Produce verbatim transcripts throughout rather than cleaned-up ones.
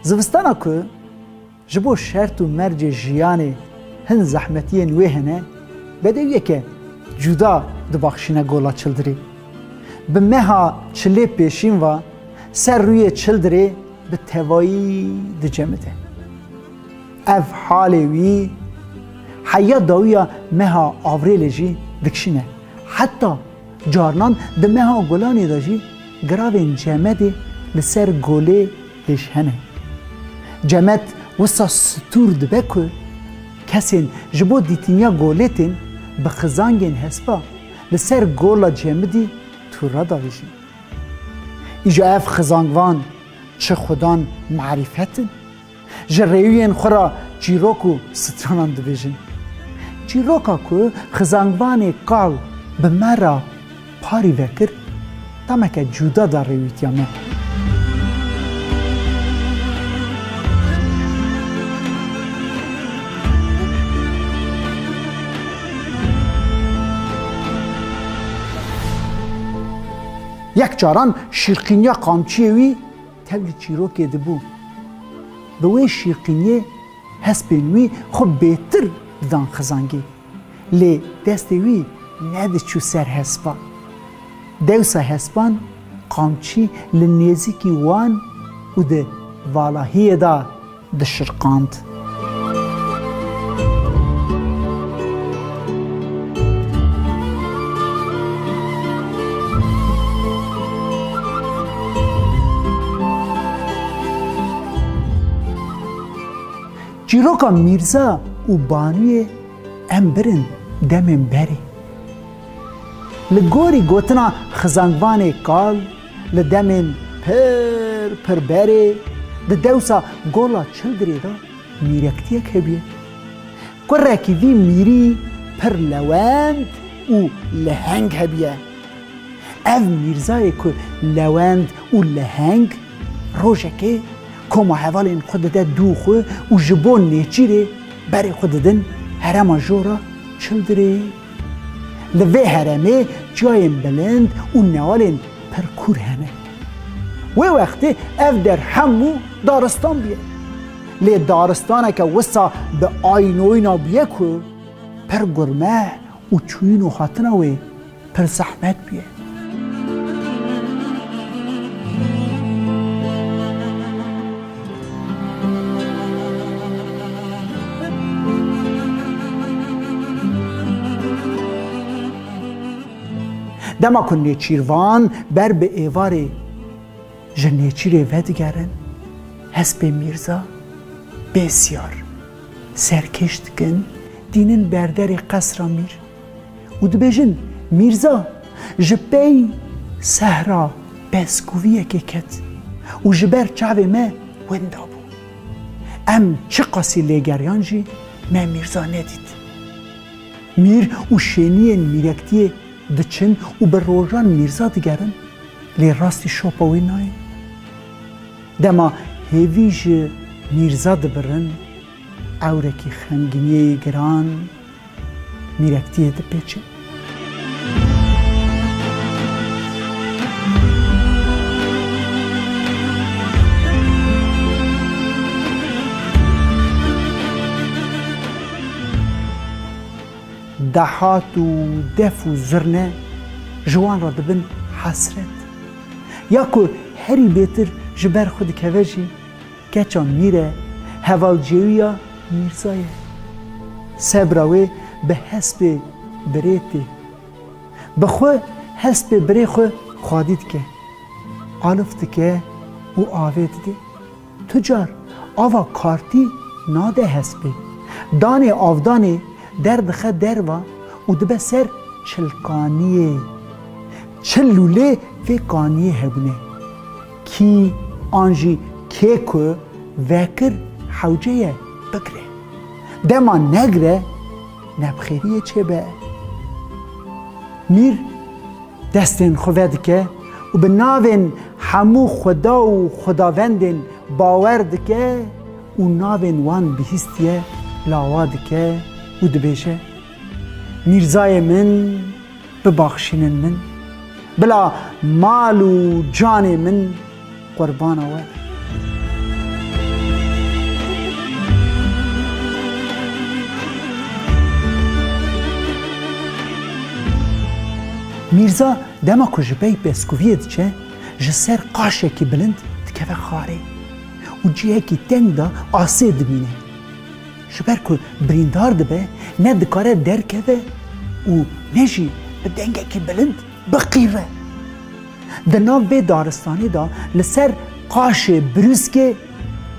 Zivistana ku ji bo şert û mercê jiyanê hin zehmetiyên wê hene, bedewiyeke cuda dibaxşîne Gola Çildirê. Bi meha çilê pêşîn ve ser rûyê Çildirê bi tevayî dicemide. Ev halê wî heya dawiya meha Avrêlê jî dikişîne. Heta carnan di meha Gulanê de jî giravên Cemedê li ser golê hêj hene. Cemed wisa stûr dibe ku kesên ji bo dîtiniya golê tên bi xizangên hespa li ser gola Cemidî tûra davêjin. Îja ev xizangvan çi xudan marîfet in? Ji rêwiyên xwe re çîrok û stranan dibêjin. Çîroka ku xizangvanê kal bi me re parî vekir, demeke cuda da rêwîtiya me. Yek caran şîrqîniya qamçiyê wî tevlî çîrokê dibû. Bi wê şîrqîniyê hespên wî xwe bêtir didan xizangê. Lê destê wî nediçû ser hespa. Dewsa hespan qamçî li nêzîkî wan û di valahiyê de dişirqand. Çîroka Mîrza û Banûyê em birin demên berê. Li gorî gotina xizangvanê kal, li demên pir pir berê, di dewsa Gola Çildirê de mîrektiyek hebûye. Kurekî vî mîrî pir lewend û leheng hebûye. Ev mîrzayê ku lewend û leheng, rojekê koma hevalên xwe dide dû xwe û ji bo nêçîrê berê xwe didin herêma jora Çildirê. Li vê herêmê çiyayên bilind û newalên pir kûr hene. Wê wextê ev der hemû daristan bûye. Lê daristaneke wisa bi aynoyna bûye ku pir gurme û çûyîn û hatina wê pir zehmet bûye. Dema ku nêçîrvan ber bi êvarê ji nêçîrê vedigerin, hespê Mîrza bê siyar serkêş dikin, dînin ber derê qesra mîr û dibêjin, Mîrza ji pey sehra pezkûviyekê ket û ji ber çavê me winda bû. Em çiqasî lêgeriyan jî me Mîrza nedît. Mîr û şêniyên mîrektiyê diçin û bi rojan Mîrza digerin, lê rastî şopa wî nayê. Dema hêvî ji Mîrza dibirin, ewrekî xemgîniyê giran mîrektiyê dipêçe. Dehat û def û zirne ji wan re dibin hesret. Ya ku herî bêtir ji ber xwe dikeve jî, keça mîr e, hevalcêwiya Mîrza ye. Sebra wê bi hespê birê tê. Bi xwe hespê birê xwe xwedî dike, aliv dike û avê dide. Tu car ava kartî nade hespê. Danê avdanê derdixe derva û dibe ser çil kaniyê. Çil lûlê vê kaniyê hebûne. Kî an jî kê ku vekir hewce ye bigre. Dema negre, nebxêriyê çêbe. Mîr destên xwe vedike û bi navên hemû xweda û xwedavendên bawer dike û navên wan bihîstiye lawa dike û dibêje, Mîrzayê min, bibaxşînin min, bila mal û canê min qurbana we be. Mîrza dema ku ji pey pêskûviyê diçe, ji ser qaşekî bilind dikeve xarê û cihekî teng de asê dimîne. Ji ber ku birîndar dibe, ne dikare derkeve û ne jî bi dengekî bilind biqîve. Di nav vê daristanê de li ser qaşê Brûskê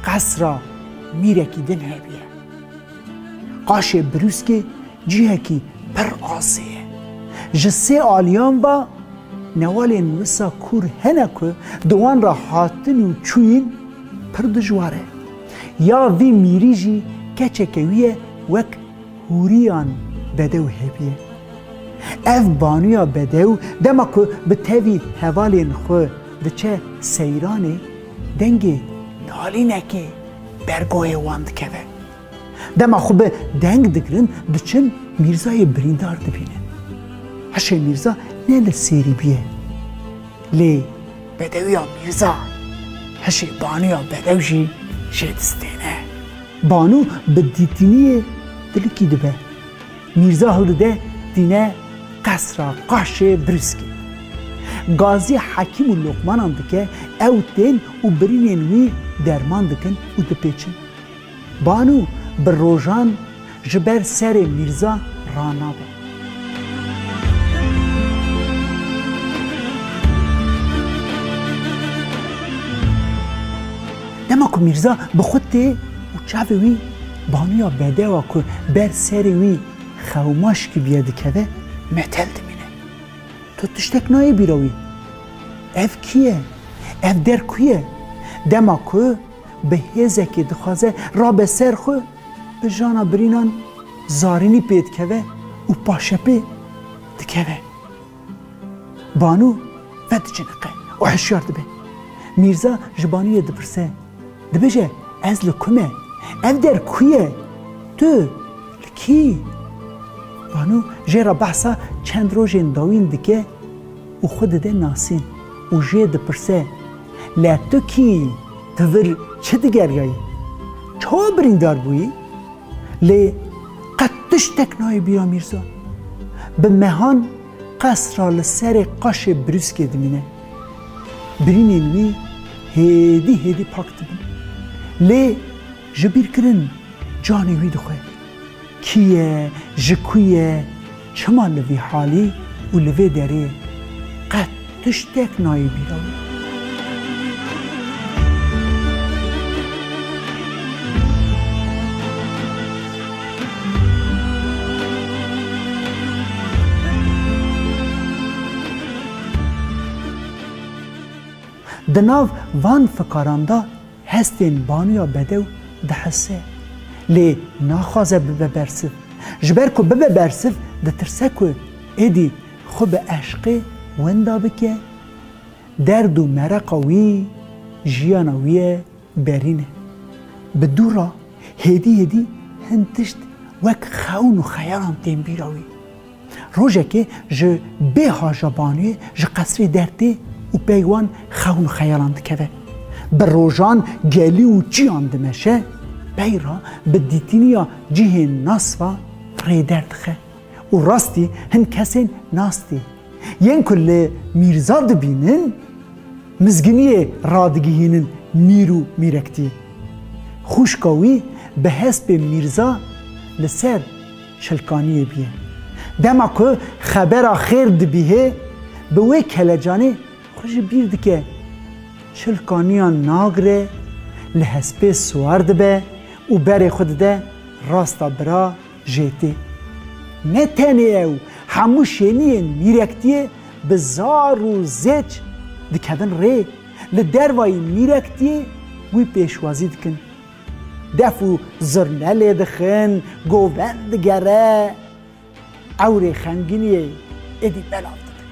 qesra mîrekî din hebiye. Qaşê Brûskê cihekî pir asê ye. Ji sê aliyan ve newalên wisa kûr hene ku di wan re hatin û çûyîn pir dijwar e. Ya vî mîrî jî keçeke wî ye, wek hûriyan bedew hebiye. Ev banûya bedew dema ku bi tevî hevalên xwe diçe seyranê, dengê nalînekê ber goyê wan dikeve. Dema xwe bi deng digirin, diçin Mîrzayê birîndar dibînin. Hişê Mîrza ne li sêrî bûye. Lê bedewiya Mîrza hişê banûya bedew jî jê distêne. Banû bi dîtiniyê dilikî dibe. Mîrza hildide tîne qesra qaşê Brûskê. Gazî Hekîm û Loqmanan dike, ew tên û birînên wî derman dikin û dipêçin. Banû bi rojan ji ber serê Mîrza ranabe. Dema ku Mîrza bi xwe tê û çavê wî banûya bedewa ku ber serê wî xewmaşkî bûye dikeve, metel dimîne. Tu tiştek nayê bîra wî. Ev kî ye? Ev der ku ye? Dema ku bi hêzekê dixwaze rabe ser xwe, bi jana birînan zarînî pê dikeve û paşepê dikeve. Banû vediciniqe û hişyar dibe. Mîrza ji banûyê dipirse, dibêje, "Ez li ku me? Ev der ku ye? Tu li kî?" Banû jê re behsa çend rojên dawîn dike û xwe dide nasîn û jê dipirse, "Le tu kî? Tu vir çi digeriyayî? Çawa birîndar bûyî?" Lê qet tiştek nayê bîra Mîrza. Bi mehan qesra li serê qaşê Brûskê dimîne. Birînên wî hêdî hêdî pak dibin. Lê ji bîrkirin canê wî dixwe. Kî ye, ji ku ye, çima li vî halî û li vê derê ye? Qet tiştek nayê bîra wî. Di nav van fikaran de hestên banûya bedew dihise, lê naxwaze bibe bersiv. Ji ber ku bibe bersiv, ditirse ku êdî xwe bi eşqê wenda bike, derd û mereqa wî, jiyana wî ye, berîne. Bi dû re hêdî hêdî hin tişt wek xewn û xeyalan tên bîra wî. Rojekê ji bê haja banûyê ji qesrê dertê û pey wan xewn û xeyalan dikeve. Bi rojan gelî û çiyan dimeşe, pey re bi dîtiniya cihên nas ve rê derdixe û rastî hin kesên nas tê. Yên ku li Mîrza dibînin, mizginiyê radigihînin mîr û mîrektiyê. Xwişka wî bi hespê Mîrza li ser Çilkaniyê bûye. Dema ku xebera xêr dibihê, bi wê kelecanê xwe ji bîr dike. Çilkaniyan nagire, li hespê siwar dibe û berê xwe dide rasta bira jêtê. Ne tenê ew, hemû şêniyên mîrektiyê bi zar û zêç dikevin rê, li dervayî mîrektiyê wî pêşwazî dikin. Def û zurne lê dixin, govend digere, ewrê xemgîniyê êdî belav dibin.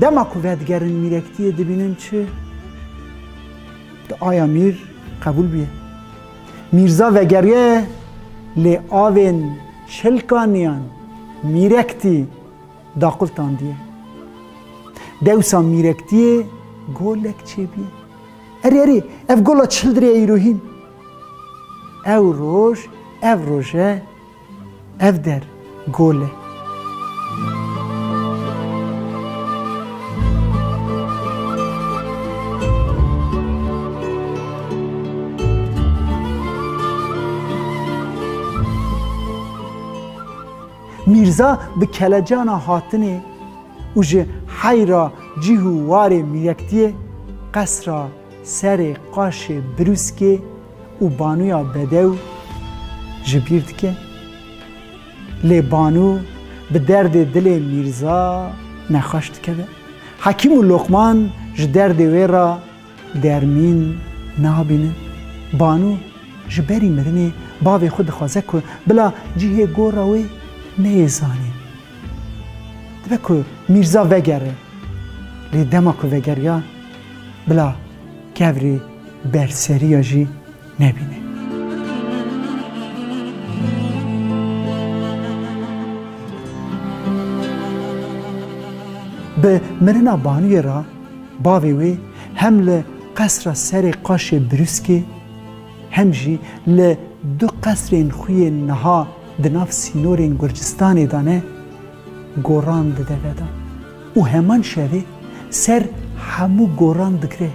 Dema ku vedigerin mîrektiyê dibînin çi? Duaya mîr qebûl bûye. Mîrza vegeriye, lê avên Çilkaniyan mîrektî daqultandiye. Dewsa mîrektiyê golek çêbûye. Erê, erê, ev gola çildirê îro hîn. Ew roj, ev roj e, ev der gol e. Mîrza bi kelecana hatinê û ji heyra cih û warê mîrektiyê qesra serê qaşê Brûskê û Banûya Bedew ji bîr dike. Lê Banû bi derdê dilê Mîrza nexweş dikeve. Hekîm û Loqman ji derdê wê re dermîn nabînin. Banû ji berî mirinê bavê xwe dixwaze ku bila cihê gora wê neyê zanîn. Dibe ku Mîrza vegere. Lê dema ku vegeriya, bila kevrê berseriya jî nebîne. Bi mirina Banûyê re bavê wê hem li qesra serê qaşê Brûskê hem jî li du qesrên xwe yên niha di nav sînorên Gurcistanê de ne, goran dide vedan û heman şevê ser hemû goran digre.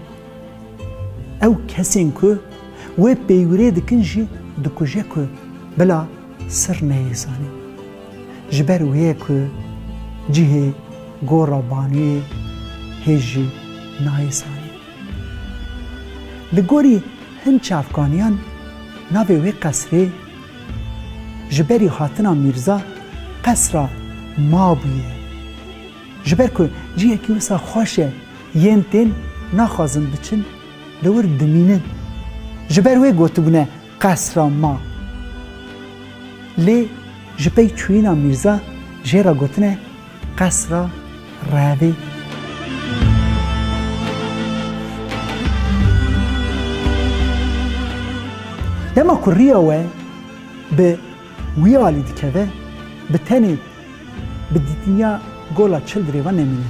Ew kesên ku wê peywirê dikin jî dikuje ku bila sir neyê zanîn. Ji ber wê ye ku cihê gora Banûyê hêj jî nayê zanîn. Li gorî hin çavkaniyan navê wê qesrê ji berî hatina Mîrza qesra Ma bûye. Ji ber ku cihekî wisa xweş e, yên tên naxwazin biçin, li wir dimînin. Ji ber wê gotibûne qesra Ma. Lê ji pey çûyîna Mîrza jê re gotine qesra Revê. Dema ku riya we bi wî alî dikeve, bi tenê bi dîtiniya gola Çildirê ve nemînin.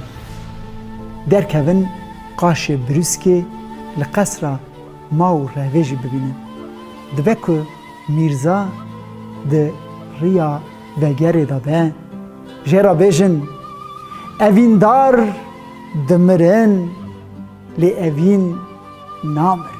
Derkevin qaşê Brûskê li qesra Ma û Revê jî bibînin. Dibe ku Mîrza di riya vegerê de be, jê re bêjin, evîndar dimirin, lê evîn namirin.